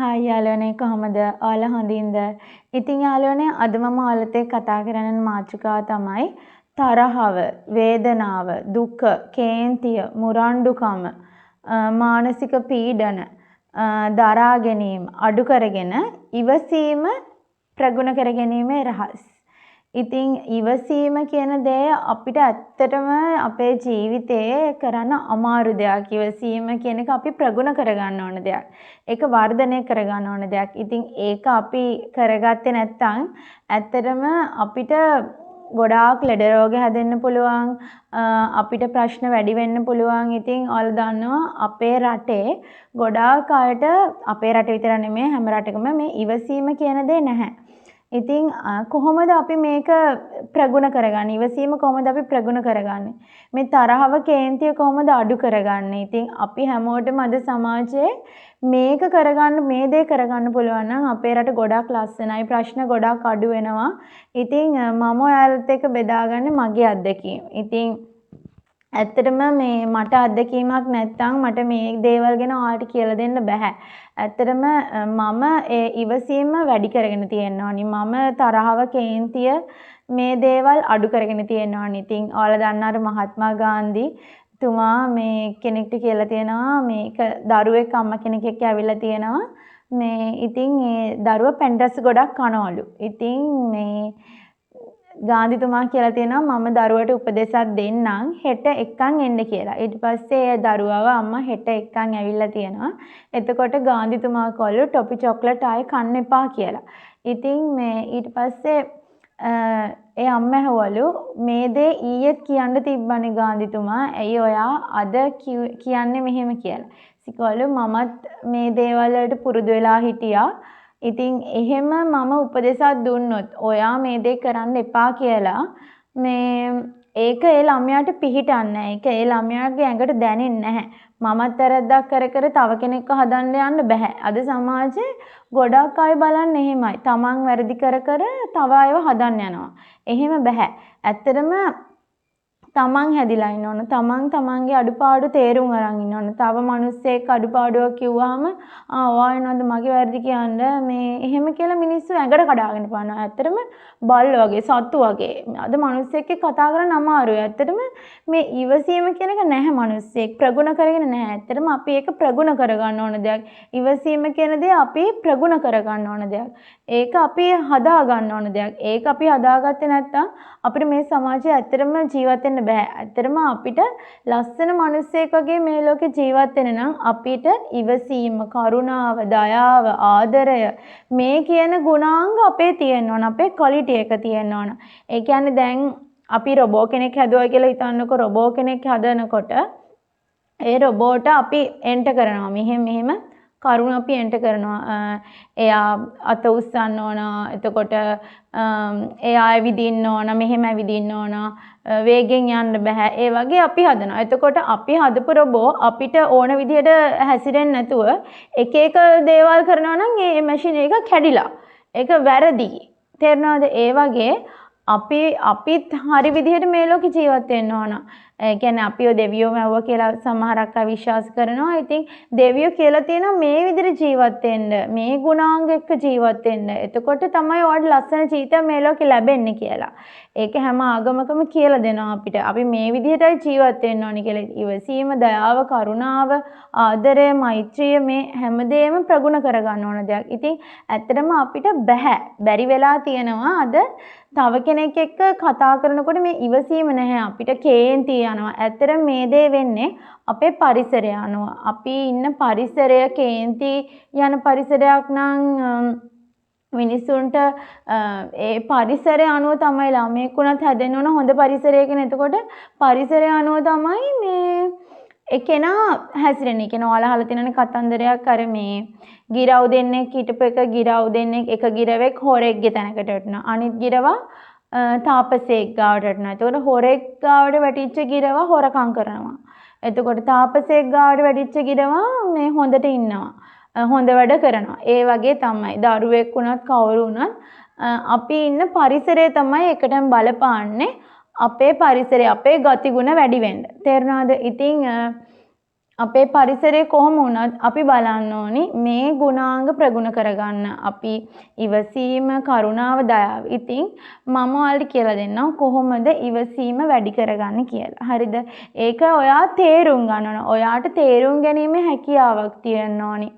Hi යාළුවනේ, කොහොමද? ඔයාලා හොඳින්ද? ඉතින් යාළුවනේ, අද මම ඔයාලත් එක්ක කතා කරන්න යන මාතෘකාව තමයි තරහව, වේදනාව, දුක, කේන්තිය, මුරණ්ඩුකම, මානසික පීඩන දරා ගැනීම අඩු කරගෙන ඉවසීම ප්‍රගුණ කර ගැනීමේ රහස්. ඉතින් ඉවසීම කියන දේ අපිට ඇත්තටම අපේ ජීවිතයේ කරන්න අමාරු දෙයක්. ඉවසීම කියන එක අපි ප්‍රගුණ කරගන්න ඕන දෙයක්. ඒක වර්ධනය කරගන්න ඕන දෙයක්. ඉතින් ඒක අපි කරගත්තේ නැත්නම් ඇත්තටම අපිට ගොඩාක් ලෙඩ රෝග හැදෙන්න පුළුවන්. අපිට ප්‍රශ්න වැඩි වෙන්න පුළුවන්. ඉතින් ඔයාලා දන්නවා අපේ රටේ ගොඩාක් අයට, අපේ රටේ විතර නෙමෙයි හැම රටකම මේ ඉවසීම කියන දේ නැහැ. ඉතින් කොහොමද අපි මේක ප්‍රගුණ කරගන්නේ? ඉවසීම කොහොමද අපි ප්‍රගුණ කරගන්නේ? මේ තරහව, කේන්තිය කොහොමද අඩු කරගන්නේ? ඉතින් අපි හැමෝටම අද සමාජයේ මේක කරගන්න, මේ දේ කරගන්න පුළුවන් නම් අපේ රට ගොඩක් ලස්සනයි, ප්‍රශ්න ගොඩක් අඩු වෙනවා. ඉතින් මම ඔයාලත් එක්ක බෙදාගන්නේ මගේ අත්දැකීම්. ඉතින් ඇත්තටම මේ මට අත්දැකීමක් නැත්තම් මට මේ දේවල් ගැන ඔයාලට කියලා දෙන්න බැහැ. ඇත්තටම මම ඒ ඉවසීම වැඩි කරගෙන තියෙන්න ඕනි. මම තරහව, කේන්තිය මේ දේවල් අඩු කරගෙන තියෙන්න ඕනි. ඉතින් ඔයාලා දන්නා අර මහත්මා ගාන්ධි තුමා මේ කෙනෙක්ට කියලා තියෙනවා, මේක දරුවෙක් අම්මා කෙනෙක් එක්ක ඇවිල්ලා තියෙනවා. මේ ඉතින් ඒ දරුවා පැන්ඩස් ගොඩක් කනවලු. ඉතින් මේ ගාන්ධිතුමා කියලා තියෙනවා මම දරුවට උපදෙසක් දෙන්නම්, හෙට එක්කන් එන්න කියලා. ඊට පස්සේ ඒ දරුවව අම්මා හෙට එක්කන් ඇවිල්ලා තියෙනවා. එතකොට ගාන්ධිතුමා කිව්වලු ටොපි චොක්ලට් ආයේ කන්න එපා කියලා. ඉතින් මේ ඊට පස්සේ ඒ අම්මා ඇහුවලු මේ දේ ඊයේත් කියන්න තිබ්බනේ ගාන්ධිතුමා, ඇයි ඔයා අද කියන්නේ මෙහෙම කියලා. සිකවලු මමත් මේ දේවල් වලට පුරුදු වෙලා හිටියා. ඉතින් එහෙම මම උපදෙසක් දුන්නොත් ඔයා මේ දේ කරන්න එපා කියලා, මේ ඒක ඒ ළමයාට පිහිටන්නේ නැහැ. ඒක ඒ ළමයාගේ ඇඟට දැනෙන්නේ නැහැ. මමත් වැරද්දක් කර කර තව කෙනෙක්ව හදන්න යන්න බැහැ. අද සමාජයේ ගොඩක් අය බලන්නේ එහෙමයි. තමන් වැරදි කර කර තව අයව හදන්න යනවා. එහෙම බැහැ. ඇත්තටම තමන් හැදිලා ඉන්න ඕන. තමන් තමන්ගේ අඩුපාඩු තේරුම් අරන් ඉන්න ඕන. තව මිනිස්සෙක් අඩුපාඩුවක් කිව්වහම ආ ඔයා එනවද මගේ වැරදි කියන්න මේ එහෙම කියලා මිනිස්සු ඇඟට කඩාගෙන පානවා. ඇත්තටම බල්ලෝ වගේ, සත්තු වගේ. අද මිනිස්සෙක් එක්ක කතා කරන්න අමාරුයි. ඇත්තටම මේ ඉවසීම කියන එක නැහැ මිනිස්සෙක් ප්‍රගුණ කරගෙන නැහැ. ඇත්තටම අපි ඒක ප්‍රගුණ කරගන්න ඕන දෙයක්. ඉවසීම කියන දේ අපි ප්‍රගුණ කරගන්න ඕන දෙයක්. ඒක අපි හදා ගන්න ඕන දෙයක්. ඒක අපි හදාගත්තේ නැත්නම් අපිට මේ සමාජයේ ඇත්තටම ජීවත් වෙන්න බෑ. ඇත්තටම අපිට ලස්සන මිනිස්සෙක් වගේ මේ ලෝකේ ජීවත් වෙන්න නම් අපිට ඉවසීම, කරුණාව, දයාව, ආදරය මේ කියන ගුණාංග අපේ තියෙන්න ඕන. අපේ ක්වොලිටි එක තියෙන්න ඕන. ඒ කියන්නේ දැන් අපි රොබෝ කෙනෙක් හැදුවා කියලා හිතන්නකෝ. රොබෝ කෙනෙක් හදනකොට ඒ රොබෝට අපි එන්ටර් කරනවා. මෙහෙම මෙහෙම කරුණ අපි එන්ටර් කරනවා. එයා අත උස්සන්න ඕන, එතකොට එයා ඇවිදින්න ඕන, මෙහෙම ඇවිදින්න ඕන, වේගෙන් යන්න බෑ. ඒ වගේ අපි හදනවා. එතකොට අපි හදපු රොබෝ අපිට ඕන විදිහට හැසිරෙන්නේ නැතුව එක එක දේවල් කරනවා නම් ඒ මැෂින් එක කැඩිලා. ඒක වැරදි. තේරෙනවද? ඒ වගේ අපිත් හරි විදිහට මේ ලෝකේ ජීවත් වෙන්න ඕන. ඒ කියන්නේ අපි ඔය දෙවියෝ මැව්වා කියලා සමහරක් අය විශ්වාස කරනවා. ඉතින් දෙවියෝ කියලා තියෙනවා මේ විදිහට ජීවත් වෙන්න, මේ ගුණාංග එක්ක ජීවත් වෙන්න. එතකොට තමයි ඔයාලට ලස්සන ජීවිතයක් මේ ලෝකේ ලැබෙන්නේ කියලා. ඒක හැම ආගමකම කියලා දෙනවා අපිට. අපි මේ විදිහටයි ජීවත් වෙන්න ඕනේ කියලා. ඉවසීම, දයාව, කරුණාව, ආදරය, මෛත්‍රිය මේ හැමදේම ප්‍රගුණ කරගන්න ඕන දෙයක්. ඉතින් ඇත්තටම අපිට බැහැ. බැරි වෙලා තියෙනවා අද තව කෙනෙක් එක්ක කතා කරනකොට මේ ඉවසීම නැහැ. අපිට කේන්ති යනවා. ඇත්තටම මේ දේ වෙන්නේ අපේ පරිසරය අනුව. අපි ඉන්න පරිසරය කේන්ති යන පරිසරයක් නම් මිනිස්සුන්ට ඒ පරිසරය අනුව තමයි ළමයෙක් වුණත් හැදෙන්න ඕන හොඳ පරිසරයකින්. එතකොට පරිසරය අනුව තමයි මේ ඒ කෙනා හැසිරෙන්නේ. ඒ කියන්නේ ඔයාලා අහලා තියෙනනේ කතන්දරයක්, අර මේ ගිරව් දෙන්නෙක් හිටපු එක ගිරව් දෙන්නෙක්, එක ගිරවෙක් හොරෙක්ගේ තැනකට වැටුණා. අනිත් ගිරවා තාපසයෙක් ගාවට වැටුණා. එතකොට හොරෙක් ගාවට වැටිච්ච ගිරවා හොරකම් කරනවා. එතකොට තාපසයෙක් ගාවට වැටිච්ච ගිරවා මේ හොඳට ඉන්නවා. හොඳ වැඩ කරනවා. ඒ වගේ තමයි දරුවෙක් වුණත් කවුරු වුණත් අපි ඉන්න පරිසරය තමයි එකටම බලපාන්නේ. අපේ පරිසරය, අපේ ගතිගුණ වැඩි වෙන්න. තේරුණාද? ඉතින් අපේ පරිසරය කොහොම වුණත් අපි බලන්න ඕනි මේ ගුණාංග ප්‍රගුණ කරගන්න. අපි ඉවසීම, කරුණාව, දයාව. ඉතින් මම ඔයාලට කියලා දෙන්නම් කොහොමද ඉවසීම වැඩි කරගන්න කියලා. හරිද? ඒක ඔයා තේරුම් ගන්න ඕන. ඔයාට තේරුම් ගැනීමේ හැකියාවක් තියෙන්න ඕනි.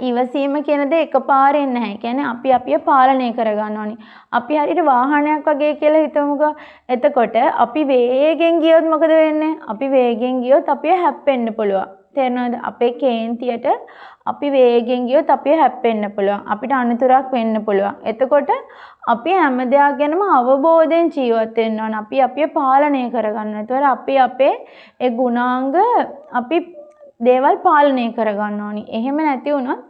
ඉවසීම කියන දේ එකපාර එන්නේ නැහැ. ඒ කියන්නේ අපි අපිව පාලනය කරගන්න ඕනි. අපි හරියට වාහනයක් වගේ කියලා හිතමුකෝ. එතකොට අපි වේගෙන් ගියොත් මොකද වෙන්නේ? අපි වේගෙන් ගියොත් අපිව හැප්පෙන්න පුළුවන්. තේරෙනවද? අපේ කේන්තියට අපි වේගෙන් ගියොත් අපිව හැප්පෙන්න පුළුවන්. අපිට අනතුරක් වෙන්න පුළුවන්. එතකොට අපි හැම දෙයක් ගැනම අවබෝධයෙන් ජීවත් වෙන්න ඕන. අපි අපිව පාලනය කරගන්න ඕන. එතකොට අපි අපේ ඒ ගුණාංග අපි දේවල් පාලනය කරගන්න ඕනි. එහෙම නැති වුණොත්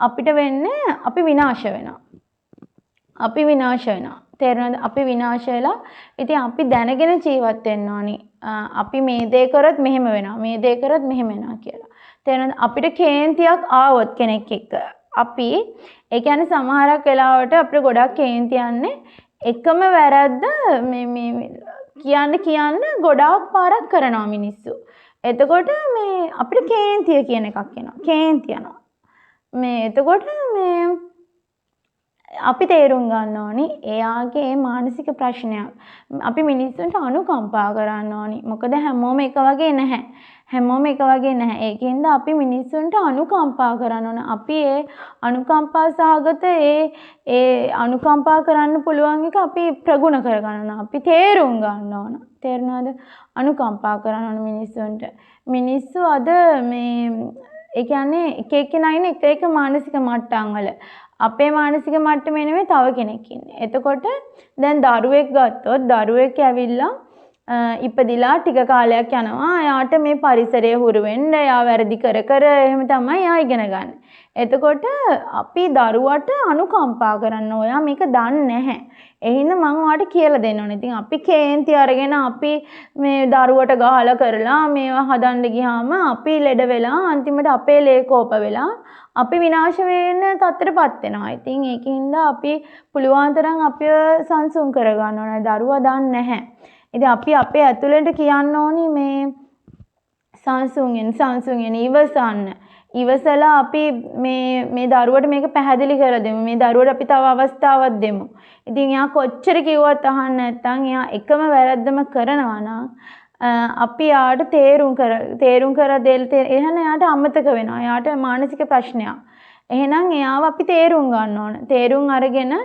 අපිට වෙන්නේ අපි විනාශ වෙනවා. අපි විනාශ වෙනවා. තේරෙනවද? අපි විනාශ වෙලා ඉතින් අපි දැනගෙන ජීවත් වෙන්න ඕනි. අපි මේ දේ කරොත් මෙහෙම වෙනවා. මේ දේ කරොත් මෙහෙම වෙනවා කියලා. තේරෙනවද? අපිට කේන්තියක් ආවොත් කෙනෙක් එක්ක අපි ඒ කියන්නේ සමහරක් වෙලාවට අපිට ගොඩක් කේන්ති යන්නේ එකම වැරද්ද මේ මේ කියන්න කියන්න ගොඩාක් පාරක් කරනවා මිනිස්සු. එතකොට මේ අපිට කේන්තිය කියන එකක් එනවා. කේන්ති යනවා. මේ එතකොට මේ අපි තේරුම් ගන්න ඕනි එයාගේ ඒ මානසික ප්‍රශ්නයක්. අපි මිනිස්සුන්ට අනුකම්පා කරන්න ඕනි. මොකද හැමෝම එක වගේ නැහැ. හැමෝම එක වගේ නැහැ. ඒකින්ද අපි මිනිස්සුන්ට අනුකම්පා කරන්න ඕන. අපි ඒ අනුකම්පා සහගත ඒ ඒ අනුකම්පා කරන්න පුළුවන් එක අපි ප්‍රගුණ කරගන්න ඕන. අපි තේරුම් ගන්න ඕන. තේරුණාද? අනුකම්පා කරන්න ඕන මිනිස්සුන්ට. මිනිස්සු අද මේ ඒ කියන්නේ එක එක්කෙනා ඉන්නේ එක එක මානසික මට්ටම් වල. අපේ මානසික මට්ටමේ නෙමෙයි තව කෙනෙක් ඉන්නේ. එතකොට දැන් දරුවෙක් ගත්තොත් දරුවෙක් ඇවිල්ලා ඉපදිලා ටික කාලයක් යනවා. එයාට මේ පරිසරය හුරු වෙන්න, එයා වැරදි කර කර එහෙම තමයි එයා ඉගෙන ගන්න. එතකොට අපි දරුවට අනුකම්පා කරන්න. ඔයා මේක දන්නේ නැහැ. ඒ හින්දා මං ඔයාට කියලා දෙන්න ඕනේ. ඉතින් අපි කේන්ති අරගෙන අපි මේ දරුවට ගහලා කරලා මේවා හදන්න ගියාම අපි ලෙඩ වෙලා අන්තිමට අපේ ලේ කෝප වෙලා අපි විනාශ වෙන තත්ත්වයටපත් වෙනවා. ඉතින් ඒකින්ද අපි පුළුවන් තරම් අපිව සංසුන් කරගන්න ඕනේ. දරුවා දන්නේ නැහැ. ඉතින් අපි අපේ ඇතුළට කියන්න ඕනි මේ සංසුන් වෙන්න, සංසුන් වෙන්න, ඉවසන්න. ඉවසලා අපි මේ මේ දරුවට මේක පැහැදිලි කරලා දෙමු. මේ දරුවට අපි තව අවස්ථාවක් දෙමු. ඉතින් එයා කොච්චර කිව්වත් අහන්න නැත්නම් එයා එකම වැරද්දම කරනවා නම් අපි එයාට තේරුම් කර දෙන්න එහෙනම් එයාට අමතක වෙනවා. එයාට මානසික ප්‍රශ්නයක්. එහෙනම් එයාව අපි තේරුම් ගන්න ඕන. තේරුම් අරගෙන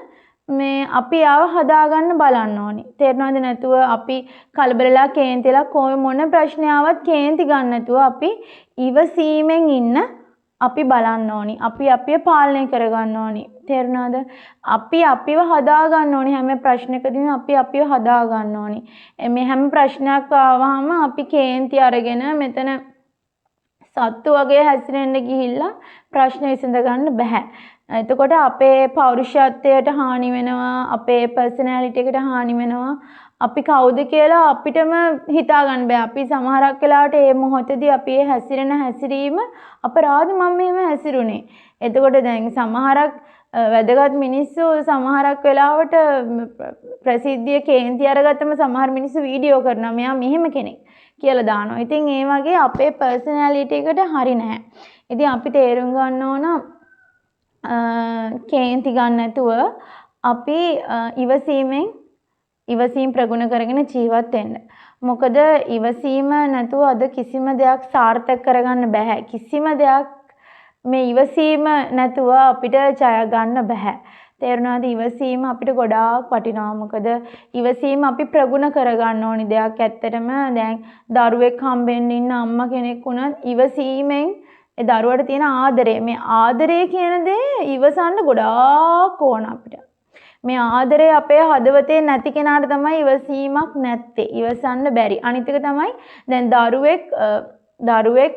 මේ අපි එයාව හදාගන්න බලන්න ඕනි. තේරෙනවද? නැතුව අපි කලබලලා කේන්තිලා කොයි මොන ප්‍රශ්නය ආවත් කේන්ති ගන්න නැතුව අපි ඉවසීමෙන් ඉන්න අපි බලන්න ඕනි. අපි අපිව පාලනය කරගන්න ඕනි. තේරුණාද? අපි අපිව හදාගන්න ඕනි. හැම ප්‍රශ්නකදීම අපි අපිව හදාගන්න ඕනි. මේ හැම ප්‍රශ්නයක් ආවහම අපි කේන්ති අරගෙන මෙතන සත්තු වගේ හැසිරෙන්න ගිහිල්ලා ප්‍රශ්න විසඳ ගන්න බෑ. එතකොට අපේ පෞරුෂත්වයට හානි වෙනවා, අපේ පර්සනැලිටි එකට හානි වෙනවා. අපි කවුද කියලා අපිටම හිතා ගන්න බෑ. අපි සමහරක් වෙලාවට ඒ මොහොතේදී අපි ඒ හැසිරෙන හැසිරීම අපරාධ මම මෙහෙම හැසිරුනේ. එතකොට දැන් සමහරක් වැදගත් මිනිස්සු සමහරක් වෙලාවට ප්‍රසිද්ධිය කේන්ති අරගත්තම සමහර මිනිස්සු වීඩියෝ කරනවා. මෙයා මෙහෙම කෙනෙක් කියලා දානවා. ඉතින් ඒ වගේ අපේ පර්සනැලිටි එකට හරි නැහැ. ඉතින් අපි තේරුම් ගන්න ඕන කේන්ති ගන්න නැතුව අපි ඉවසීමෙන් ඉවසීම් ප්‍රගුණ කරගෙන ජීවත් වෙන්න. මොකද ඉවසීම නැතුව අද කිසිම දෙයක් සාර්ථක කරගන්න බැහැ. කිසිම දෙයක් මේ ඉවසීම නැතුව අපිට ජය ගන්න බැහැ. තේරුණාද? ඉවසීම අපිට ගොඩාක් වටිනවා. මොකද ඉවසීම අපි ප්‍රගුණ කරගන්න ඕනි දෙයක්. ඇත්තටම දැන් දරුවෙක් හම්බෙන්න ඉන්න අම්මා කෙනෙක් වුණත් ඉවසීමෙන් ඒ දරුවට තියෙන ආදරය, මේ ආදරය කියන දේ ඉවසන්න ගොඩාක් ඕන අපිට. මේ ආදරය අපේ හදවතේ නැති කෙනාට තමයි ඉවසීමක් නැත්තේ. ඉවසන්න බැරි. අනිත් එක තමයි දැන් දරුවෙක්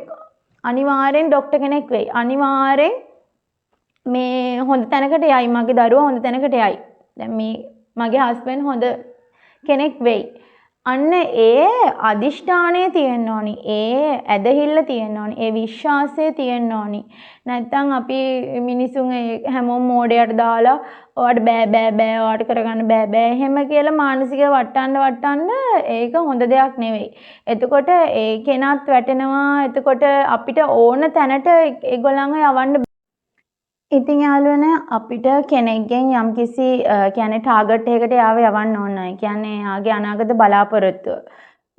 අනිවාර්යෙන් ඩොක්ටර් කෙනෙක් වෙයි. අනිවාර්යෙන් මේ හොඳ තැනකට යයි. මගේ දරුවා හොඳ තැනකට යයි. දැන් මේ මගේ හස්බන්ඩ් හොඳ කෙනෙක් වෙයි. අන්න ඒ අදිෂ්ඨානය තියෙන්න ඕනි. ඒ ඇදහිල්ල තියෙන්න ඕනි. ඒ විශ්වාසය තියෙන්න ඕනි. නැත්තම් අපි මිනිසුන් හැමෝම මෝඩයට දාලා ඔයාට බෑ බෑ බෑ ඔයාට කරගන්න බෑ බෑ එහෙම කියලා මානසික වට්ටන්න වට්ටන්න ඒක හොඳ දෙයක් නෙවෙයි. එතකොට ඒ කෙනත් වැටෙනවා. එතකොට අපිට ඕන තැනට ඒගොල්ලන්ව යවන්න. ඉතින් යාළුවනේ අපිට කෙනෙක්ගෙන් යම්කිසි කියන්නේ ටාගට් එකකට එයාව යවන්න ඕන නම්, ඒ කියන්නේ එයාගේ අනාගත බලාපොරොත්තුව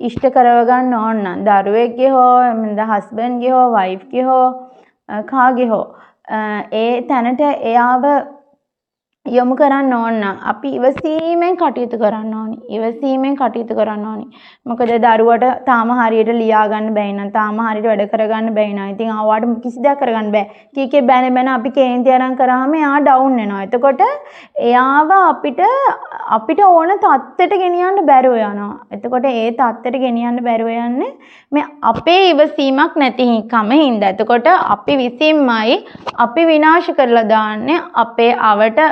ඉෂ්ට කරව ගන්න ඕන නම්, දරුවෙක්ගේ හෝ හස්බන්ඩ්ගේ හෝ වයිෆ්ගේ හෝ කාගේ හෝ ඒ තැනට එයාව යොමු කරන්න ඕන නම් අපි ඉවසීමෙන් කටයුතු කරන්න ඕනි. ඉවසීමෙන් කටයුතු කරන්න ඕනි. මොකද දරුවට තාම හරියට ලියා ගන්න බැරි නම්, තාම හරියට වැඩ කරගන්න බැරි නම්, ඉතින් ආවාට කිසි දෙයක් කරගන්න බෑ. කී කී බැන බැන අපි කේන්ති අරන් කරාම එයා ඩවුන් වෙනවා. එතකොට එයාව අපිට ඕන තත්ත්වයට ගෙනියන්න බැරුව යනවා. එතකොට ඒ තත්ත්වයට ගෙනියන්න බැරුව යන්නේ මේ අපේ ඉවසීමක් නැති කම හින්දා. එතකොට අපි විසින්මයි අපි විනාශ කරලා දාන්නේ අපේ අවට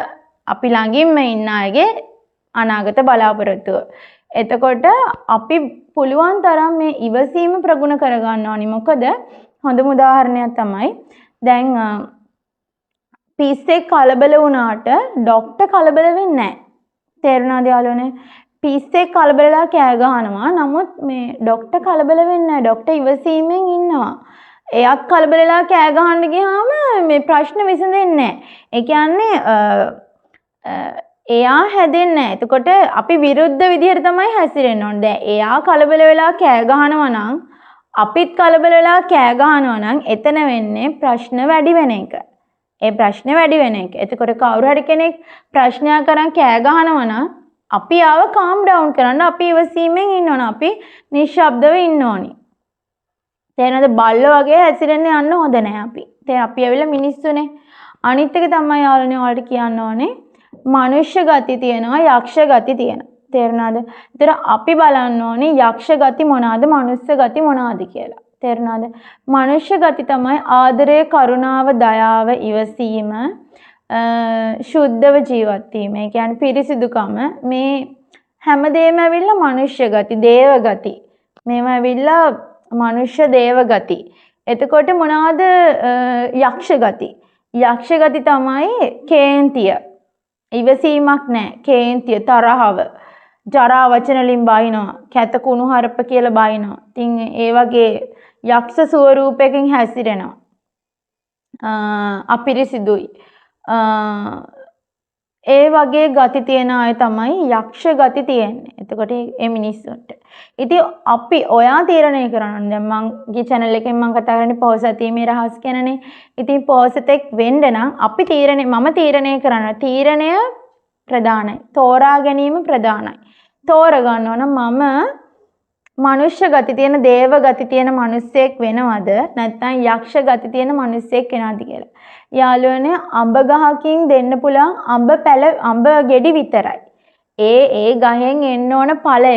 අපි ළඟින්ම ඉන්න අයගේ අනාගත බලාපොරොත්තුව. එතකොට අපි පුළුවන් තරම් මේ ඉවසීම ප්‍රගුණ කරගන්න ඕනි. මොකද හොඳම උදාහරණයක් තමයි දැන් පිස්සෙක් කලබල වුණාට ඩොක්ටර් කලබල වෙන්නේ නැහැ. තේරුණාද යාළුවනේ? පිස්සෙක් කලබලලා කෑ ගහනවා. නමුත් මේ ඩොක්ටර් කලබල වෙන්නේ නැහැ. ඩොක්ටර් ඉවසීමෙන් ඉන්නවා. එයත් කලබලලා කෑ ගහන්න ගියාම මේ ප්‍රශ්න විසඳෙන්නේ නැහැ. ඒ කියන්නේ එයා හැදෙන්නේ නැහැ. එතකොට අපි විරුද්ධ විදිහට තමයි හැසිරෙන්න ඕනේ. දැන් එයා කලබල වෙලා කෑ ගහනවා නම් අපිත් කලබල වෙලා කෑ ගහනවා නම් එතන වෙන්නේ ප්‍රශ්න වැඩි වෙන එක. ඒ ප්‍රශ්න වැඩි වෙන එක. එතකොට කවුරු හරි කෙනෙක් ප්‍රශ්නයක් අරන් කෑ ගහනවා නම් අපි ආව කාම් ඩවුන් කරන්න අපි ඉවසීමෙන් ඉන්න ඕන. අපි නිශ්ශබ්දව ඉන්න ඕනි. තේරෙනවද? බල්ලෝ වගේ හැසිරෙන්න යන්න හොඳ නෑ අපි. තේ අපි ඇවිල්ලා මිනිස්සුනේ. අනිත් එක තමයි යාළුවනේ ඔයාලට කියන්න ඕනේ මනුෂ්‍ය ගති තියෙනවා, යක්ෂ ගති තියෙනවා. තේරුණාද? ඒතර අපි බලන්න ඕනේ යක්ෂ ගති මොනවාද, මනුස්ස ගති මොනවාද කියලා. තේරුණාද? මනුෂ්‍ය ගති තමයි ආදරය, කරුණාව, දයාව, ඉවසීම, ශුද්ධව ජීවත් වීම. ඒ කියන්නේ පිරිසිදුකම. මේ හැමදේම ඇවිල්ලා මනුෂ්‍ය ගති, දේව ගති. මේවා ඇවිල්ලා මනුෂ්‍ය දේව ගති. එතකොට මොනවාද යක්ෂ ගති? යක්ෂ ගති තමයි කේන්තිය. ඉවසීමක් නැහැ. කේන්තිය, තරහව, ජරා වචන වලින් බයිනවා, කැත කුණු හරප කියලා බයිනවා. ඉතින් ඒ වගේ යක්ෂ ස්වරූපයකින් හැසිරෙනවා. අපිරිසිදුයි. ඒ වගේ ගති තියෙන අය තමයි යක්ෂ ගති තියෙන්නේ. එතකොට ඒ මිනිස්සුන්ට. ඉතින් අපි ඔයා තීරණය කරන්න ඕනේ. දැන් මගේ channel එකෙන් මං කතා කරන්නේ පොහොසත් වීමේ රහස් ගැනනේ. ඉතින් පොහොසතෙක් වෙන්න නම් අපි තීරණය මම තීරණය කරන්න. තීරණය ප්‍රධානයි. තෝරා ගැනීම ප්‍රධානයි. තෝරගන්න ඕන මම මනුෂ්‍ය ගති තියෙන, දේව ගති තියෙන මිනිස්සෙක් වෙනවද නැත්නම් යක්ෂ ගති තියෙන මිනිස්සෙක් වෙනවද කියලා. යාළුවනේ අඹ ගහකින් දෙන්න පුළුවන් අඹ පැල, අඹ ගෙඩි විතරයි. ඒ ඒ ගහෙන් එන්න ඕන ඵලය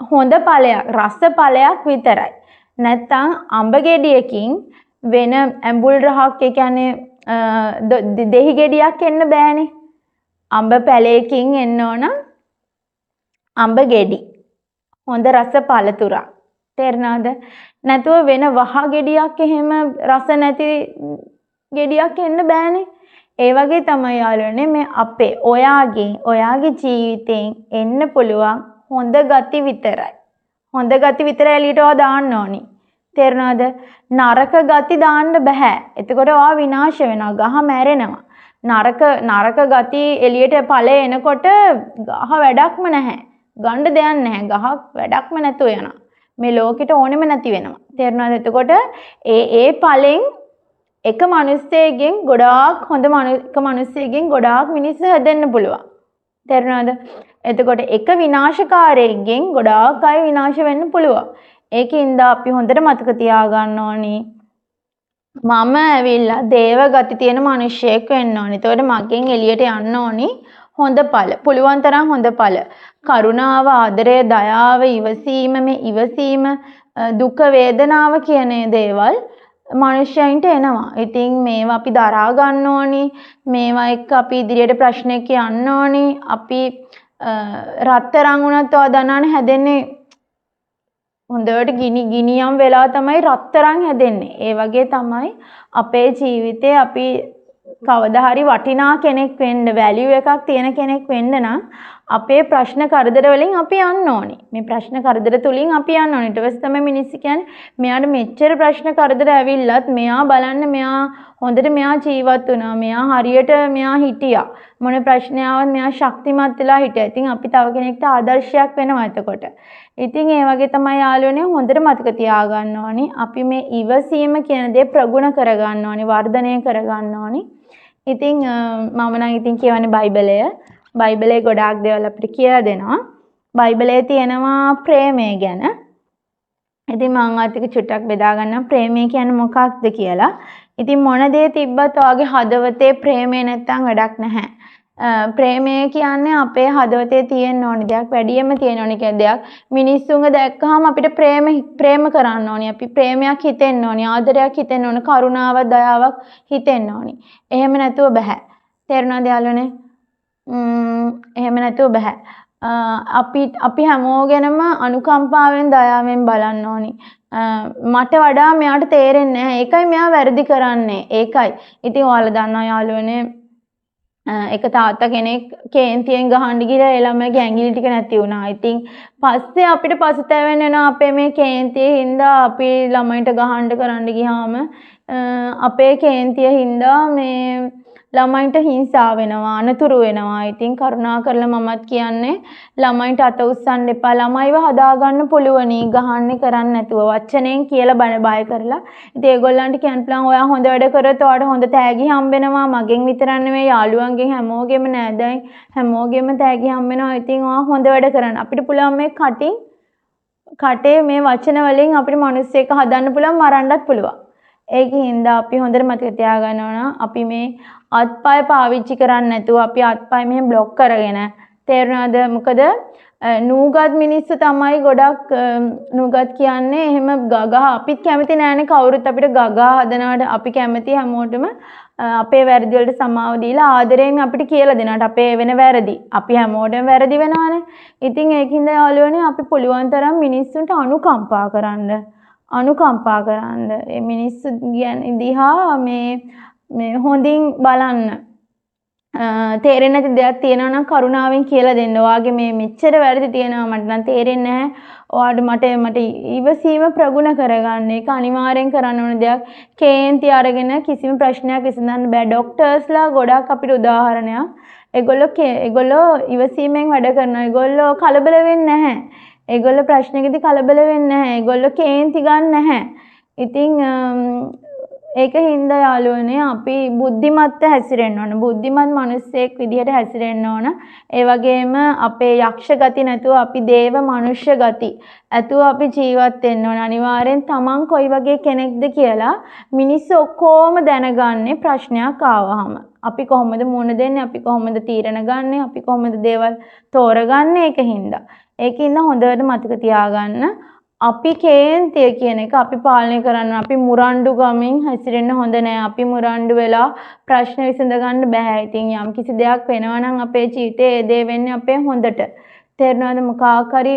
හොඳ ඵලයක්, රස ඵලයක් විතරයි. නැත්නම් අඹ ගෙඩියකින් වෙන ඇඹුල් රහක්, ඒ කියන්නේ දෙහි ගෙඩියක් එන්න බෑනේ. අඹ පැලයකින් එන්න ඕන අඹ ගෙඩි. හොඳ රස පළතුරක්. තේරෙනවද? නැතුව වෙන වහ ගෙඩියක් එහෙම රස නැති ගෙඩියක් එන්න බෑනේ. ඒ වගේ තමයි යාළුවනේ මේ අපේ ඔයාගේ ජීවිතෙන් එන්න පුළුවන් හොඳ ගති විතරයි. හොඳ ගති විතරයි එළියට ඔයා දාන්න ඕනි. තේරෙනවද? නරක ගති දාන්න බෑ. එතකොට ඔයා විනාශ වෙනවා. ගහ මැරෙනවා. නරක ගති එළියට ඵල එනකොට ගහ වැඩක්ම නැහැ. ගන්න දෙයක් නැහැ. ගහක් වැඩක්ම නැතුව යනවා. මේ ලෝකෙට ඕනෙම නැති වෙනවා. තේරුණාද? එතකොට ඒ ඒ ඵලෙන් එක මිනිස්සෙක්ගෙන් ගොඩාක් හොඳ එක මිනිස්සෙක්ගෙන් ගොඩාක් මිනිස්සු හැදෙන්න පුළුවන්. තේරුණාද? එතකොට එක විනාශකාරයෙක්ගෙන් ගොඩාක් අය විනාශ වෙන්න පුළුවන්. ඒකින්ද අපි හොඳට මතක තියාගන්න ඕනි මම ඇවිල්ලා දේව ගති තියෙන මිනිස්සෙක් වෙන්න ඕනි. එතකොට මගෙන් එළියට යන්න ඕනි හොඳ ඵල. පුළුවන් තරම් හොඳ ඵල. කරුණාව, ආදරය, දයාව, ඉවසීම, මේ ඉවසීම, දුක වේදනාව කියන දේවල් මනුෂ්‍යයින්ට එනවා. ඉතින් මේවා අපි දරා ගන්න ඕනි. මේවා එක්ක අපි ඉදිරියට ප්‍රශ්නයක යන්න ඕනි. අපි රත්තරන් වුණත් ඔයා දන්නවනේ හැදෙන්නේ හොඳට ගිනියම් වෙලා තමයි රත්තරන් හැදෙන්නේ. ඒ වගේ තමයි අපේ ජීවිතේ අපි කවදා හරි වටිනා කෙනෙක් වෙන්න, වැලියු එකක් තියෙන කෙනෙක් වෙන්න නම් අපේ ප්‍රශ්න කරදර වලින් අපි යන්න ඕනි. මේ ප්‍රශ්න කරදර තුලින් අපි යන්න ඕනි. ඊට පස්සේ තමයි මිනිස්සු කියන්නේ මෙයාට මෙච්චර ප්‍රශ්න කරදර ඇවිල්ලත් මෙයා බලන්න මෙයා හොඳට මෙයා ජීවත් වුණා. මෙයා හරියට මෙයා හිටියා. මොන ප්‍රශ්න ආවත් මෙයා ශක්තිමත් වෙලා හිටියා. ඉතින් අපි තව කෙනෙක්ට ආදර්ශයක් වෙනවා එතකොට. ඉතින් ඒ වගේ තමයි යාළුවනේ හොඳට මතක තියාගන්න ඕනි. අපි මේ ඉවසීම කියන දේ ප්‍රගුණ කරගන්න ඕනි, වර්ධනය කරගන්න ඕනි. ඉතින් මම නම් ඉතින් කියවන්නේ බයිබලය. බයිබලයේ ගොඩාක් දේවල් අපිට කියලා දෙනවා. බයිබලයේ තියෙනවා ප්‍රේමය ගැන. ඉතින් මං ඔයත් එක්ක චුට්ටක් බෙදා ගන්නම් ප්‍රේමය කියන්නේ මොකක්ද කියලා. ඉතින් මොන දේ තිබ්බත් ඔයාගේ හදවතේ ප්‍රේමය නැත්තම් වැඩක් නැහැ. ප්‍රේමය කියන්නේ අපේ හදවතේ තියෙන්න ඕනි දෙයක්, වැඩියෙන්ම තියෙන්න ඕනි කියන දෙයක්. මිනිස්සුන්ව දැක්කහම අපිට ප්‍රේම කරන්න ඕනි. අපි ප්‍රේමයක් හිතෙන්න ඕනි, ආදරයක් හිතෙන්න ඕනි, කරුණාවක්, දයාවක් හිතෙන්න ඕනි. එහෙම නැතුව බෑ. තේරුණාද යාළුවනේ? එහෙම නැතුව බෑ. අපි හැමෝගෙනම අනුකම්පාවෙන් දයාවෙන් බලන්න ඕනි. මට වඩා මෙයාට තේරෙන්නේ නැහැ. ඒකයි මෙයා වැරදි කරන්නේ. ඒකයි. ඉතින් ඔයාලා දන්නවා යාළුවනේ එක තාත්තා කෙනෙක් කේන්තියෙන් ගහන්න ගිහලා ඒ ළමයාගේ ඇඟිලි ටික නැති වුණා. ඉතින් පස්සේ අපිට පසුතැවෙන්න වෙනවා අපේ මේ කේන්තිය හින්දා අපි ළමයින්ට ගහන්න කරන්න ගියාම අපේ කේන්තිය හින්දා මේ ළමයින්ට හිංසා වෙනවා, අනතුරු වෙනවා. ඉතින් කරුණා කරලා මමත් කියන්නේ ළමයින්ට අත උස්සන්න එපා. ළමයිව හදාගන්න පුළුවනි ගහන්නේ කරන්නේ නැතුව වචනෙන් කියලා බය කරලා. ඉතින් ඒගොල්ලන්ට කියන්න පුළුවන් ඔයා හොඳ වැඩ කරොත් ඔයාට හොඳ තෑගි හම්බ වෙනවා. මගෙන් විතරක් නෙමෙයි යාළුවන්ගෙන් හැමෝගෙම නෑදෑයින් හැමෝගෙම තෑගි හම්බ වෙනවා. ඉතින් ඔයා හොඳ වැඩ කරන්න. අපිට පුළුවන් මේ කටේ මේ වචන වලින් අපිට මිනිස්සෙක් හදන්න පුළුවන්, මරන්නත් පුළුවන්. ඒකින්ද අපි හොඳට මතක තියාගන්න ඕන අපි මේ අත්පය පාවිච්චි කරන්නේ නැතුව අපි අත්පය මෙහෙම බ්ලොක් කරගෙන, තේරුණාද? මොකද නූගත් මිනිස්සු තමයි ගොඩක් නූගත් කියන්නේ එහෙම ගගහ අපිත් කැමති නෑනේ කවුරුත් අපිට ගගහ හදනවට. අපි කැමති හැමෝටම අපේ වැරදි වලට සමාව දීලා ආදරයෙන් අපිට කියලා දෙනවට අපේ වෙන වැරදි. අපි හැමෝටම වැරදි වෙනවානේ. ඉතින් ඒකින්ද යාළුවනේ අපි පුළුවන් තරම් මිනිස්සුන්ට අනුකම්පා කරන්න. අනුකම්පා කරන්න. ඒ මිනිස්සු දිහා මේ මේ හොඳින් බලන්න. තේරෙන්නේ නැති දෙයක් තියෙනවා නම් කරුණාවෙන් කියලා දෙන්න. ඔයාගේ මේ මෙච්චර වැරදි තියෙනවා මට නම් තේරෙන්නේ නැහැ. ඔයාට මට ඉවසීම ප්‍රගුණ කරගන්න. ඒක අනිවාර්යෙන් කරන්න ඕන දෙයක්. කේන්ති අරගෙන කිසිම ප්‍රශ්නයක් විසඳන්න බෑ. ඩොක්ටර්ස්ලා ගොඩක් අපිට උදාහරණයක්. ඒගොල්ලෝ ඉවසීමෙන් වැඩ කරනවා. ඒගොල්ලෝ කලබල වෙන්නේ නැහැ. ඒගොල්ලෝ ප්‍රශ්නකදී කලබල වෙන්නේ නැහැ. ඒගොල්ලෝ කේන්ති ගන්න නැහැ. ඉතින් ඒක හින්දා යාළුවනේ අපි බුද්ධිමත්ව හැසිරෙන්න ඕන. බුද්ධිමත් මිනිස්සෙක් විදිහට හැසිරෙන්න ඕන. ඒ වගේම අපේ යක්ෂ ගති නැතුව අපි දේව මනුෂ්‍ය ගති ඇතුව අපි ජීවත් වෙන්න ඕන. අනිවාර්යෙන් තමන් කොයි වගේ කෙනෙක්ද කියලා මිනිස්සු ඔක්කොම දැනගන්නේ ප්‍රශ්නයක් ආවහම. අපි කොහොමද මුහුණ දෙන්නේ, අපි කොහොමද තීරණ ගන්නෙ, අපි කොහොමද දේවල් තෝරගන්නේ ඒක හින්දා. ඒකින්ද හොඳට මතක තියාගන්න අපි කේන්තිය කියන එක අපි පාලනය කරන්න. අපි මුරණ්ඩු ගමින් හැසිරෙන්න හොඳ නෑ. අපි මුරණ්ඩු වෙලා ප්‍රශ්න විසඳ ගන්න බෑ. ඉතින් යම් කිසි දෙයක් වෙනවා නම් අපේ ජීවිතේ ඒ දේ වෙන්නේ අපේ හොඳට. තේරෙනවද? මොකක් හරි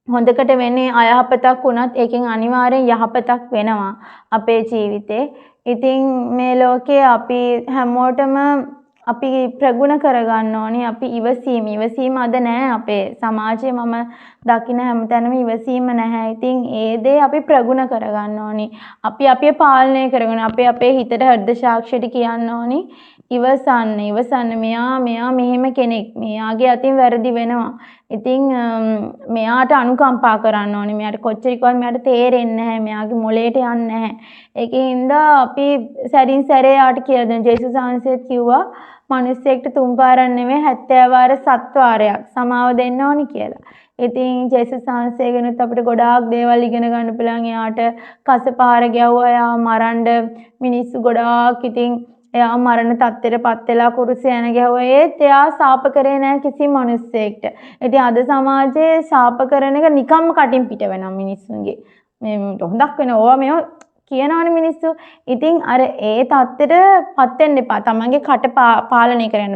හොඳකට වෙන්නේ අයහපතක් වුණත් ඒකෙන් අනිවාර්යෙන් යහපතක් වෙනවා අපේ ජීවිතේ. ඉතින් මේ ලෝකේ අපි හැමෝටම අපි ප්‍රගුණ කරගන්න ඕනේ අපි ඉවසීම. ඉවසීම අද නෑ අපේ සමාජයේ. මම දකින හැමතැනම ඉවසීම නැහැ. ඉතින් ඒ දේ අපි ප්‍රගුණ කරගන්න ඕනේ. අපි අපේ පාලනය කරගෙන අපේ අපේ හිතට හෘද සාක්ෂියට කියන්න ඕනේ ඉවසන්න ඉවසන්න. මෙයා මෙහෙම කෙනෙක්. මෙයාගේ අතින් වැරදි වෙනවා. ඉතින් මෙයාට අනුකම්පා කරන්න ඕනේ. මෙයාට කොච්චර කිව්වත් මෙයාට තේරෙන්නේ නැහැ. මෙයාගේ මොලේට යන්නේ නැහැ. ඒකින්ද අපි සැරින් සැරේ යාට කියලා දෙනවා. ජේසුස් වහන්සේත් කිව්වා මිනිස්සෙක්ට 3 පාරක් නෙමෙයි 70 වාර 7 වාරයක් සමාව දෙන්න ඕනි කියලා. ඉතින් ජේසුස් වහන්සේගෙනුත් අපිට ගොඩාක් දේවල් ඉගෙන ගන්න පුළුවන්. එයාට කසපාර ගැහුවා, එයා මරන්න මිනිස්සු ගොඩාක් ඉතින් එයා මරණ තත්ත්වයට පත් වෙලා කුරුසේ යන ගැහුවා. ඒත් එයා ශාප කරේ නෑ කිසිම මිනිස්සෙක්ට. ඉතින් අද සමාජයේ ශාප කරන එක නිකම්ම කටින් පිට වෙනවා මිනිස්සුන්ගේ. මේ හොඳක් වෙන ඕවා මේවා කියනවනේ මිනිස්සු. ඉතින් අර ඒ තත්ත්වෙට පත් වෙන්න එපා. තමන්ගේ කට පාලනය කරන්න.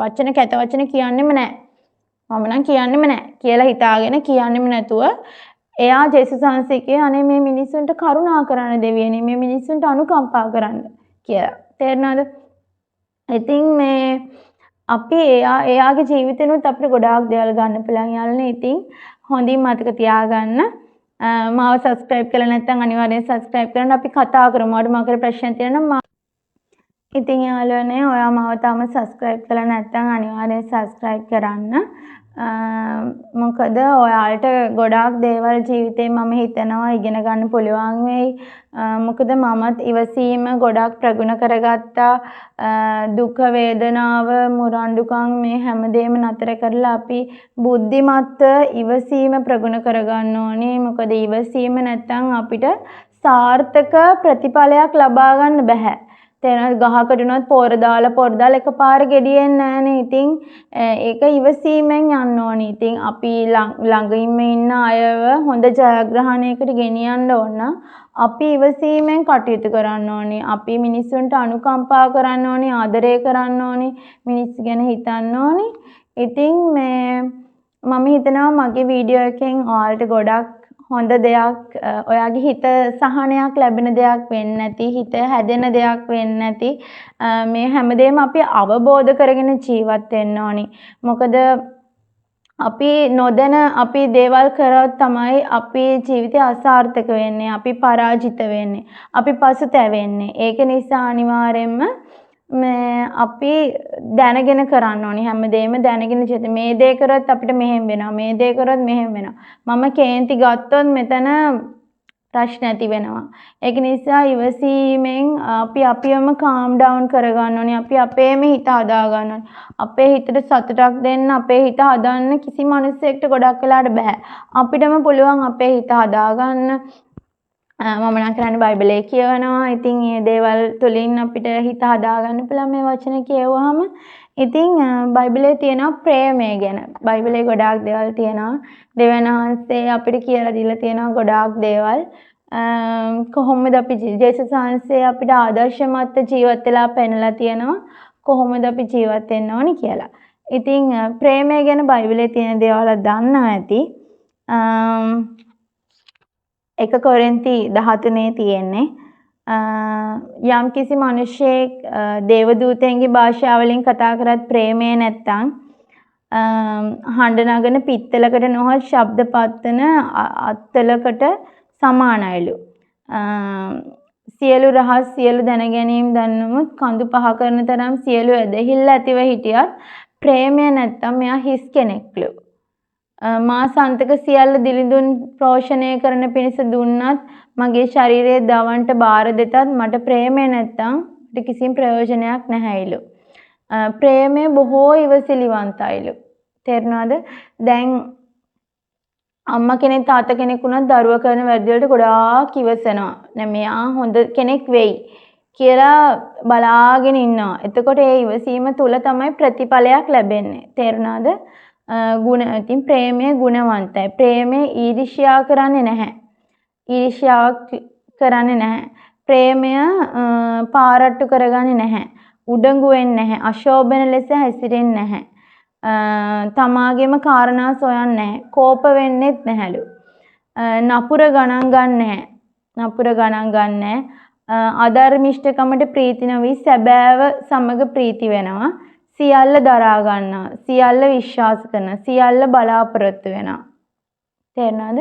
වචන කැත වචන කියන්නෙම නෑ. මම නම් කියන්නෙම නෑ කියලා හිතාගෙන කියන්නෙම නැතුව එයා ජේසුස් වහන්සේ අනේ මේ මිනිස්සුන්ට කරුණා කරන්න දෙවියනේ, මේ මිනිස්සුන්ට අනුකම්පා කරන්න කියලා. තේරෙනවද? ඉතින් මේ අපි එයාගේ ජීවිතේනොත් අපිට ගොඩාක් දේවල් ගන්න පුළුවන් යාළුවනේ. ඉතින් හොඳින් මතක තියාගන්න. මාව සබ්ස්ක්‍රයිබ් කරලා නැත්නම් අනිවාර්යෙන් සබ්ස්ක්‍රයිබ් කරන්න. අපි කතා කරමු. ඔයාලට මොකක් හරි ප්‍රශ්න තියෙනවා නම්. ඉතින් යාළුවනේ ඔයා මාව තාම සබ්ස්ක්‍රයිබ් කරලා නැත්නම් අනිවාර්යෙන් සබ්ස්ක්‍රයිබ් කරන්න. මොකද ඔයාලට ගොඩාක් දේවල් ජීවිතේ මම හිතනවා ඉගෙන ගන්න පුළුවන් වෙයි. මොකද මමත් ඉවසීම ගොඩක් ප්‍රගුණ කරගත්තා. දුක වේදනාව මුරණ්ඩුකම් මේ හැමදේම නතර කරලා අපි බුද්ධිමත්ව ඉවසීම ප්‍රගුණ කරගන්න ඕනේ. මොකද ඉවසීම නැත්තම් අපිට සාර්ථක ප්‍රතිඵලයක් ලබා ගන්න බැහැ. තේරෙනවද? ගහකට උනත් පොර දාලා එකපාර ගෙඩියෙන්නේ නෑනේ. ඉතින් ඒක ඉවසීමෙන් යන්න ඕනේ. ඉතින් අපි ළඟින්ම ඉන්න අයව හොඳ ජයග්‍රහණයකට ගෙනියන්න ඕන නම් අපි ඉවසීමෙන් කටයුතු කරන්න ඕනේ. අපි මිනිස්සුන්ට අනුකම්පා කරන්න ඕනේ, ආදරය කරන්න ඕනේ, මිනිස්සු ගැන හිතන්න ඕනේ. ඉතින් මේ මම හිතනවා මගේ වීඩියෝ එකෙන් ඔයාලට ගොඩක් හොඳ දෙයක්, ඔයාගේ හිත සහනයක් ලැබෙන දෙයක් වෙන්නේ නැති, හිත හැදෙන දෙයක් වෙන්නේ නැති, මේ හැමදේම අපි අවබෝධ කරගෙන ජීවත් වෙන්න ඕනි. මොකද අපි නොදැන අපි දේවල් කරොත් තමයි අපේ ජීවිතය අසාර්ථක වෙන්නේ, අපි පරාජිත වෙන්නේ, අපි පසුතැවෙන්නේ. ඒක නිසා අනිවාර්යයෙන්ම මේ අපි දැනගෙන කරන්න ඕනි. හැමදේම දැනගෙන ජීවිත මේ දේ කරොත් අපිට මෙහෙම වෙනවා, මේ දේ කරොත් මෙහෙම වෙනවා, මම කේන්ති ගත්තොත් මෙතන ප්‍රශ්න ඇති වෙනවා. ඒක නිසා ඉවසීමෙන් අපි අපිවම කාම් ඩවුන් කරගන්න ඕනි. අපි අපේම හිත හදා ගන්න ඕනි. අපේ හිතට සතුටක් දෙන්න, අපේ හිත හදන්න කිසි මිනිස්සෙක්ට ගොඩක් වෙලාට බෑ. අපිටම පුළුවන් අපේ හිත හදාගන්න. මම නම් කරන්නේ බයිබලයේ කියවනවා. ඉතින් මේ දේවල් තුලින් අපිට හිත හදාගන්න පුළුවන් මේ වචන කියවුවාම. ඉතින් බයිබලයේ තියෙනවා ප්‍රේමය ගැන. බයිබලයේ ගොඩාක් දේවල් තියෙනවා. දෙවියන් වහන්සේ අපිට කියලා දීලා තියෙනවා ගොඩාක් දේවල්. කොහොමද අපි ජේසුස් වහන්සේ අපිට ආදර්ශමත් ජීවත් වෙලා පෙන්නලා තියෙනවා කොහොමද අපි ජීවත් වෙන්න ඕනි කියලා. ඉතින් ප්‍රේමය ගැන බයිබලයේ තියෙන දේවල් දන්නවා ඇති. 1 කොරින්ති 13 තියෙන්නේ යම් කිසි මිනිසෙක් දේවදූතයන්ගේ භාෂාවලින් කතා කරත් ප්‍රේමය නැත්තම් හඬ නගන පිත්තලකට නොහොත් ශබ්ද පත්වන අත්තලකට සමානයිලු. සියලු රහස් සියලු දැනගැනීම් දන්නමුත් කඳු පහ කරන තරම් සියලු ඇදහිල්ල ඇතිව හිටියත් ප්‍රේමය නැත්තම් එයා හිස් කෙනෙක්ලු. මා සන්තක සියල්ල දිලිඳුන් පෝෂණය කරන පිණිස දුන්නත් මගේ ශරීරයේ දවන්ට බාර දෙතත් මට ප්‍රේමය නැත්තම් මට කිසිම ප්‍රයෝජනයක් නැහැයිලු. ප්‍රේමය බොහෝ ඉවසිලිවන්තයිලු. තේරුණාද? දැන් අම්මා කෙනෙක් තාත්තා කෙනෙක් වුණත් දරුවා කරන වැරදි වලට ගොඩාක් ඉවසනවා. නෑ මෙයා හොඳ කෙනෙක් වෙයි කියලා බලාගෙන ඉන්නවා. එතකොට ඒ ඉවසීම තුල තමයි ප්‍රතිඵලයක් ලැබෙන්නේ. තේරුණාද? ගුණ ඉතින් ප්‍රේමය ගුණවන්තයි. ප්‍රේමය ඊර්ෂ්‍යා කරන්නේ නැහැ. ඊර්ෂ්‍යාවක් කරන්නේ නැහැ. ප්‍රේමය පාරට්ටු කරගන්නේ නැහැ. උඩඟු වෙන්නේ නැහැ. අශෝභන ලෙස හැසිරෙන්නේ නැහැ. තමාගේම කාරණා සොයන්නේ නැහැ. කෝප වෙන්නෙත් නැහැලු. නපුර ගණන් ගන්න නැහැ. නපුර ගණන් ගන්න නැහැ. අධර්මිෂ්ඨකමට ප්‍රීති නොවි සැබෑව සමග ප්‍රීති වෙනවා. සියල්ල දරා ගන්නවා. සියල්ල විශ්වාස කරනවා. සියල්ල බලාපොරොත්තු වෙනවා. තේරෙනවද?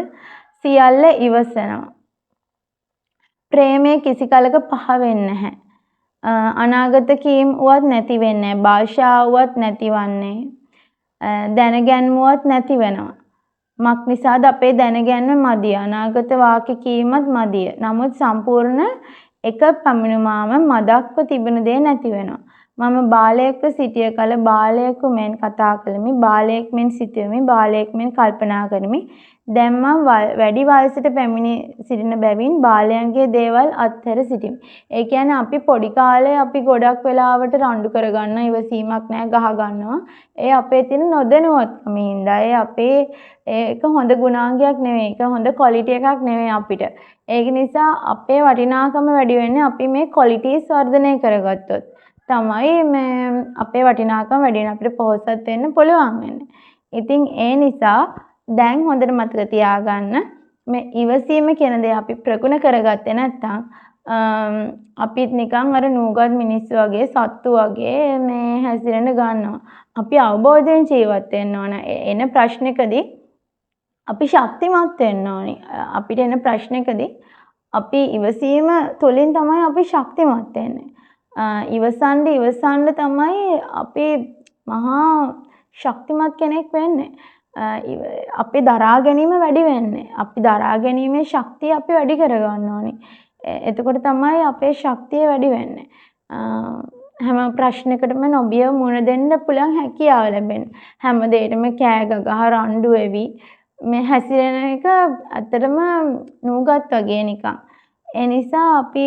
සියල්ල ඉවසනවා. ප්‍රේමය කිසි කලක පහ වෙන්නේ නැහැ. අනාගත කීම් වුවත් නැති වෙන්නේ නැහැ. භාෂාව වුවත් නැතිවන්නේ. දැනගැන්මුවත් නැති වෙනවා. මක් නිසාද අපේ දැනගැන්ම මදිය. අනාගත වාක්‍ය කීමත් මදිය. නමුත් සම්පූර්ණ එක පැමිණුමාම මදක්ව තිබෙන දේ නැති වෙනවා. මම බාලයෙක්ව සිටිය කල බාලයෙකු මෙන් කතා කළෙමි, බාලයෙක් මෙන් සිතුවෙමි, බාලයෙක් මෙන් කල්පනා කරමි. දැන් මම වැඩි වයසට පැමිණි සිටින බැවින් බාලයන්ගේ දේවල් අත්හැර සිටිමි. ඒ කියන්නේ අපි පොඩි කාලේ අපි ගොඩක් වෙලාවට රණ්ඩු කරගන්න ඉවසීමක් නැහැ, ගහ ගන්නවා. ඒ අපේ තියෙන නොදැනුවත්කම හින්දා. ඒ අපේ ඒක හොඳ ගුණාංගයක් නෙවෙයි. ඒක හොඳ ක්වොලිටි එකක් නෙවෙයි අපිට. ඒක නිසා අපේ වටිනාකම වැඩි වෙන්නේ අපි මේ ක්වොලිටිස් වර්ධනය කරගත්තොත් තමයි මේ අපේ වටිනාකම වැඩි වෙන්නේ. අපිට පොහොසත් වෙන්න පුළුවන් වෙන්නේ. ඉතින් ඒ නිසා දැන් හොඳට මතක තියාගන්න මේ ඉවසීම කියන දේ අපි ප්‍රගුණ කරගත්තේ නැත්නම් අපිත් නිකන් අර නූගත් මිනිස්සු වගේ සත්තු වගේ මේ හැසිරෙන්න ගන්නවා. අපි අවබෝධයෙන් ජීවත් වෙන්න ඕන. එන ප්‍රශ්නකදී අපි ශක්තිමත් වෙන්න ඕනි. අපිට එන ප්‍රශ්නකදී අපි ඉවසීම තුළින් තමයි අපි ශක්තිමත් වෙන්නේ. ඉවසන්න ඉවසන්න තමයි අපි මහා ශක්තිමත් කෙනෙක් වෙන්නේ. අපේ දරා ගැනීම වැඩි වෙන්නේ. අපි දරා ගැනීමේ ශක්තිය අපි වැඩි කරගන්න ඕනි. එතකොට තමයි අපේ ශක්තිය වැඩි වෙන්නේ. හැම ප්‍රශ්නයකටම නොබිය මුහුණ දෙන්න පුළුවන් හැකියාව ලැබෙන්නේ. හැම දෙයකටම කෑ ගගහ රණ්ඩු වෙවි මේ හැසිරෙන එක ඇත්තටම නූගත් වගේ නිකන්. ඒ නිසා අපි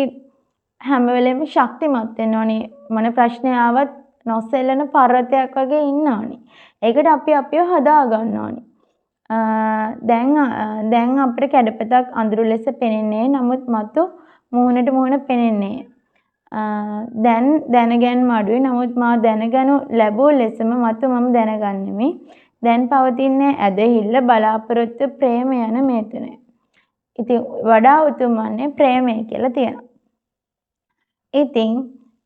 හැම වෙලෙම ශක්තිමත් වෙන්න ඕනි. මොන ප්‍රශ්නය ආවත් නොසෙල්ලෙන පර්වතයක් වගේ ඉන්න ඕනි. ඒකට අපි අපිව හදා ගන්න ඕනි. දැන් අපිට කැඩපතක් අඳුරු ලෙස පෙනෙන්නේ. නමුත් මතු මුහුණට මුහුණ පෙනෙන්නේ. දැන් දැනගැන්ම අඩුයි. නමුත් මා දැනගනු ලැබූ ලෙසම මතු මම දැනගන්නෙමි. දැන් පවතින්නේ ඇදහිල්ල, බලාපොරොත්තු, ප්‍රේමය යන මේ තුනයි. ඉතින් වඩා උතුම් වන්නේ ප්‍රේමය කියලා තියෙනවා.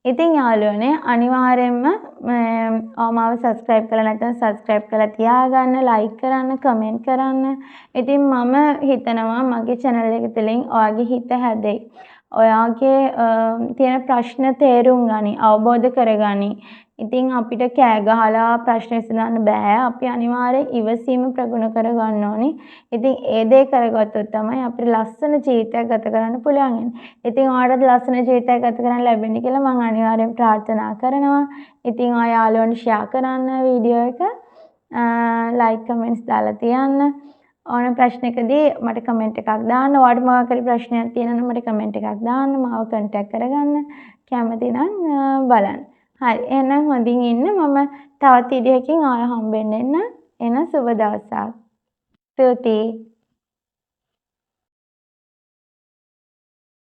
ඉතින් යාළුවනේ අනිවාර්යයෙන්ම මාව සබ්ස්ක්‍රයිබ් කරලා නැත්නම් සබ්ස්ක්‍රයිබ් කරලා තියාගන්න, ලයික් කරන්න, කමෙන්ට් කරන්න. ඉතින් මම හිතනවා මගේ චැනල් එක තුළින් ඔයාගේ හිත හැදෙයි. ඔයාගේ තියෙන ප්‍රශ්න තේරුම් ගනි, අවබෝධ කරගනි. ඉතින් අපිට කෑ ගහලා ප්‍රශ්න විසඳන්න බෑ. අපි අනිවාර්යෙන් ඉවසීම ප්‍රගුණ කරගන්න ඕනි. ඉතින් ඒ දේ කරගත්තොත් තමයි අපිට ලස්සන ජීවිතයක් ගත කරන්න පුළුවන් වෙන්නේ. ඉතින් ඔයාලටත් ලස්සන ජීවිතයක් ගත කරන්න ලැබෙන්න කියලා මං අනිවාර්යෙන් ප්‍රාර්ථනා කරනවා. ඉතින් ඔයා යාළුවන්ට ෂෙයා කරන්න වීඩියෝ එක, ලයික් කමෙන්ට්ස් දාලා තියන්න. ඕන ප්‍රශ්නකදී මට කමෙන්ට් එකක් දාන්න. ඔයාලට මොකක් හරි ප්‍රශ්නයක් තියෙනවා නම් මට කමෙන්ට් එකක් දාන්න. මාව කන්ටැක්ට් කරගන්න. කැමති නම් බලන්න. හරි, එහෙනම් හොඳින් ඉන්න. මම තවත් වීඩියෝ එකකින් ඔයාලා හම්බෙන්න එන්න. එහෙනම් සුබ දවසක්. ස්තුතියි.